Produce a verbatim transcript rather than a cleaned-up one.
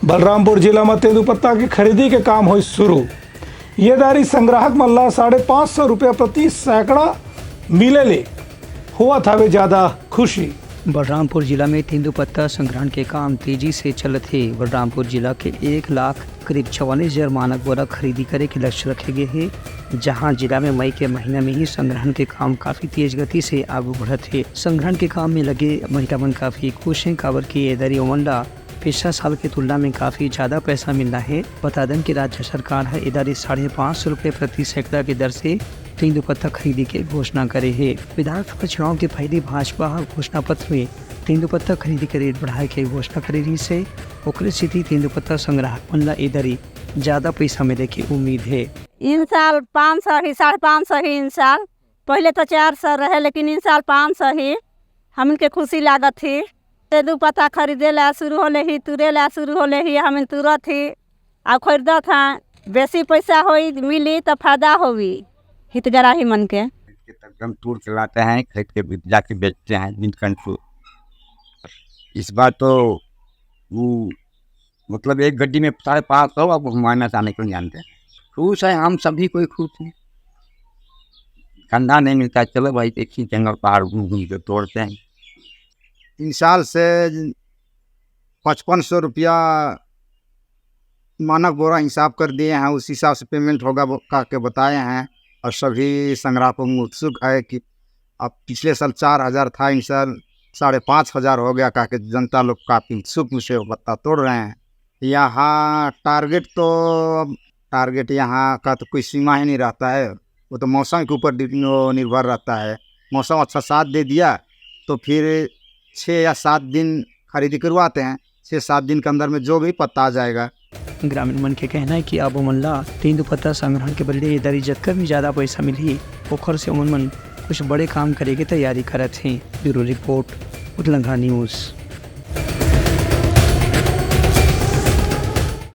बलरामपुर जिला म तेंदूपत्ता के खरीदी के काम होइस शुरू। ये दारी संग्राहक मन ला साढ़े पाँच सौ रुपया प्रति सैकड़ा मिले ले होवत हवे ज्यादा खुशी। बलरामपुर जिला में तेंदूपत्ता संग्रहण के काम तेजी से चलत हे। बलरामपुर जिला के एक लाख करीब चवालीस हजार मानक बोरा खरीदी करे के लक्ष्य रखे गे हे, जहां जिला में मई के महीना में ही संग्रहण के काम काफी तेज गति से आगू बढ़त हे। संग्रहण के काम में लगे महिला मन काफी खुश हैं, काबर कि ये दरी ओमन ला पिछला साल के तुलना में काफी ज्यादा पैसा मिलना है। बता दें कि राज्य सरकार ह ए दरी साढ़े पाँच सौ रुपए प्रति सैकड़ा के दर से तेंदूपत्ता खरीदी के घोषणा करे हे। विधानसभा चुनाव के पहले भाजपा ह घोषणा पत्र में तेंदूपत्ता खरीदी के रेट बढ़ाए के घोषणा करे रहिस हे। ओकरे सेती तेंदूपत्ता संग्राहक मन ला ए दरी ज्यादा पैसा मिले के उम्मीद हे। इन साल पाँच सौ ही, साढ़े पाँच सौ ही इन साल। पहले तो चार सौ रहे, लेकिन इन साल पाँच सौ ही। हमन के खुशी लागत ही। तेंदूपत्ता खरीदे ला शुरू होले ही, तुरे ला शुरू होले ही, हमन तुरत ही। आ खरीदत हैं, बेसी पैसा होई, मिली तो फायदा होई हितग्राही मन के। खेत के एकदम तोड़ के लाते हैं, खेत के बीच जाके बेचते हैं दिन कंटू। इस बार तो वो, मतलब, एक गड्डी में साढ़े पाँच सौ, अब हम माइनस आने को नहीं जानते हैं। खुश है, हम सभी कोई खुश हैं। धंधा नहीं मिलता है, चलो भाई, देखिए, जंगल पहाड़ घूम घूम के तोड़ते हैं। तीन साल से पचपन सौ रुपया मानक बोरा हिसाब कर दिए हैं, उस हिसाब से पेमेंट होगा, वो कह के बताए हैं। और सभी संग्राहक उत्सुक है कि अब पिछले साल चार हज़ार था, इस साल साढ़े पाँच हज़ार हो गया, कह के जनता लोग काफ़ी उत्सुक से पत्ता तोड़ रहे हैं। यहाँ टारगेट तो, अब टारगेट यहाँ का तो कोई सीमा ही नहीं रहता है, वो तो मौसम के ऊपर डि-, वो निर्भर रहता है। मौसम अच्छा साथ दे दिया तो फिर छः या सात दिन खरीदी करवाते हैं, छः सात दिन के अंदर में जो भी पत्ता आ जाएगा। ग्रामीण मन के कहना है कि अब ओमन ला तेंदूपत्ता संग्रहण के बदले ये दरी जतका भी ज्यादा पैसा मिलही, ओखर से ओमन मन कुछ बड़े काम करे के तैयारी करत हें। Bureau report, Utlangha news.